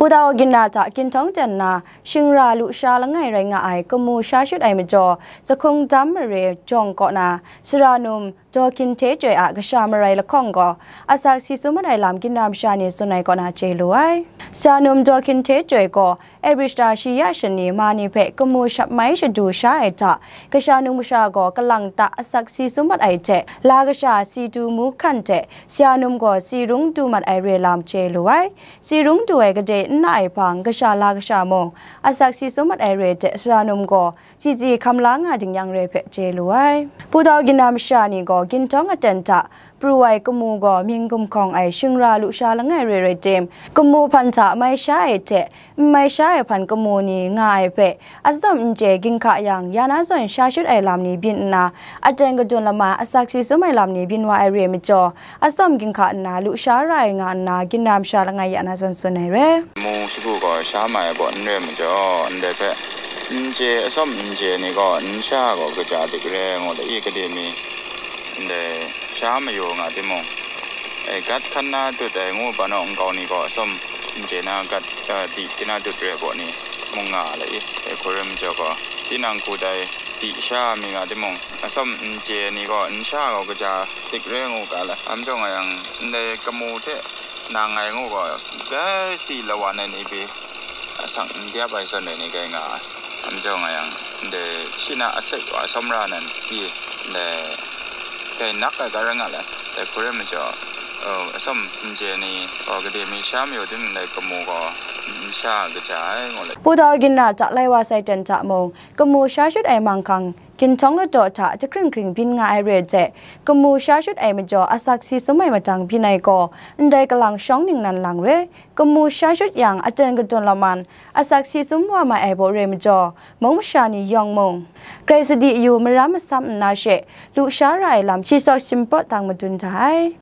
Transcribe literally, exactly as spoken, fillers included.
Putau ginra hta ginhtawng ten nna, shingra lusha langai rai nga ai kamu sha shut ai majaw, Zahkung Dam mare jawng kaw na, sara num Daw Hkinte Chyoi a kasha marai lahkawng gaw, asak si sum mat ai lam ginra masha ni tsun ai kaw na chye lu ai. Sara num Daw Hkinte Chyoi gaw, April shi ya shani ma ni hpe kamu shap mai shadu sha ai hta, kasha num masha gaw kalang ta asak si sum mat ai hte, la kasha si du mu hkan hte, sara num gaw si rung du mat ai re lam chye lu ai. Si rung du ai gade n na ai hpang, kasha la kasha mung, asak si sum mat ai re hte sara num gaw, tsitsi hkam la nga ding yang re hpe chye lu ai. Putau ginra masha ni gaw ginhtawng aten hta pru ai kamu gaw mying gumhkawng ai shingra lusha langai re rai tim, kamu hpan hta mai sha ai hte, n mai sha ai hpan kamu ni nga ai hpe, atsawm n chye ginhka yang, ya na zawn sha shut ai lam ni byin nna, aten kadun lama asak si sum ai lam ni byin wa ai re majaw, atsawm ginhka nna lusha ra ai nga nna, ginra masha langai ya na zawn tsun ai re. Mu shagu gaw sha mai ai baw n re majaw, ndai hpe n chye, atsawm n chye ni gaw n sha gaw kaja dik re ngu le i, gade mi ndai sha mayu nga timung, e, gat hkan na dut ai ngu, banaw nkau ni gaw atsawm n chye na gat, e, di tina dut re baw ni mung nga le i, e, hku rai majaw gaw, tinang ku dai di sha mi nga timung, atsawm n chye ni gaw n sha gaw kaja dik re ngu ga la, am jaw nga yang, ndai kamu hte nang ngai ngu gaw, gai si lawan ai ni pyi, asak n dyap ai zawn ai ni gai nga ai. Am jaw nga yang, ndai shi na asek wa atsawm ra nan pyi, ndai gai nak ai ga rai nga le, dai hku rai majaw, atsawm n chye ni gaw, gade mi sha mayu tim ndai kamu gaw n sha kaja ai ngu le. Putau ginra hta lai wa sai ten hta mung, kamu sha shut ai manghkang, ginhtawng ladaw hta jahkring hkring byin nga ai re hte, kamu sha shut ai majaw asak si sum ai matang byin ai gaw, ndai kalang shawng ningnan lang re, kamu sha shut yang aten kadun laman, asak si sum wa mai ai baw re majaw, mung masha ni yawng mung, grai sadi yu maram masam nna she, lusha ra ai lam shi sawk shimpawt dang madun da ai.